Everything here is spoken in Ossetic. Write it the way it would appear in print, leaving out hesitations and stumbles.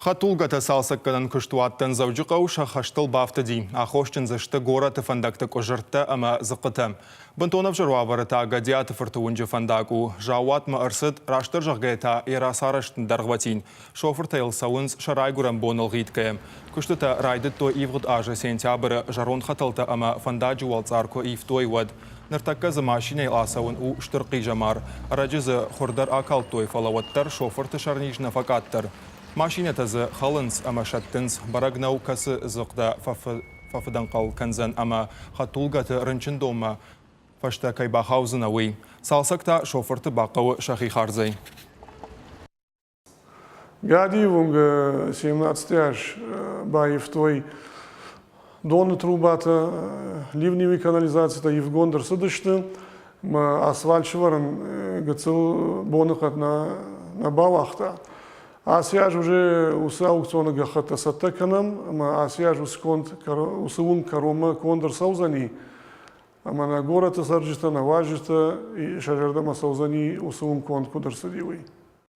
Хӕдтулгӕтӕ цалцӕггӕнӕн куыстуӕттӕн Дзӕуджыхъӕуы сӕ хӕстыл бафтыди. Аххосджын дзы сты горӕты фӕндӕгты къуызырттӕ ӕмӕ дзыхъхъытӕ. Бынтон ӕвзӕр уавӕры та Гӕдиаты фырты уынджы фӕндаг у. Заууатмӕ ӕрцыд, растдӕр зӕгъгӕйӕ та йӕ рацарӕзт дӕргъвӕтин. Шофыртӕ йыл цӕуынц сӕ райгуырӕн боныл гъидгӕйӕ. Куыстытӕ райдыдтой ивгъуыд азы сентябры, зӕронд хӕтӕлтӕ ӕмӕ фӕндаджы уӕлцъар куы ивтой, уӕд. Ныртӕккӕ дзы машинӕйыл ацӕуын у стыр хъизӕмар. Ӕрӕджы дзы хуыр дӕр акалдтой, фӕлӕ уӕддӕр шофырты сӕрниз нӕ фӕкъаддӕр. Машинӕтӕ дзы хӕлынц ӕмӕ сӕттынц, бӕрӕг нӕу, кӕцы дзыхъ дӕ фӕфыдӕнхъӕл кӕндзӕн ӕмӕ хӕдтулгӕты рынчындонмӕ фӕстӕ кӕй бахаудзынӕ, уый. Цалцӕг та шофырты бахъӕуы сӕхи хардзӕй. Гӕдийы уынгы 17 аз баивтой доны трубатӕ, ливневый канализацитӕ ивгонд ӕрцыдысты. Асфальт сӕвӕрын гыццыл боныхъӕд нӕ бауагъта. Ацы аз уже уыцы аукционы гӕххӕттӕ цӕттӕ кӕнӕм ӕмӕ ацы аз уыцы уынг кӕронмӕ конд ӕрцӕудзӕни. Ӕмӕ нӕ горӕты цӕрджытӕ, нӕ уазджытӕ сӕ зӕрдӕмӕ цӕудзӕни уыцы уынг конд куыд ӕрцыди, уый.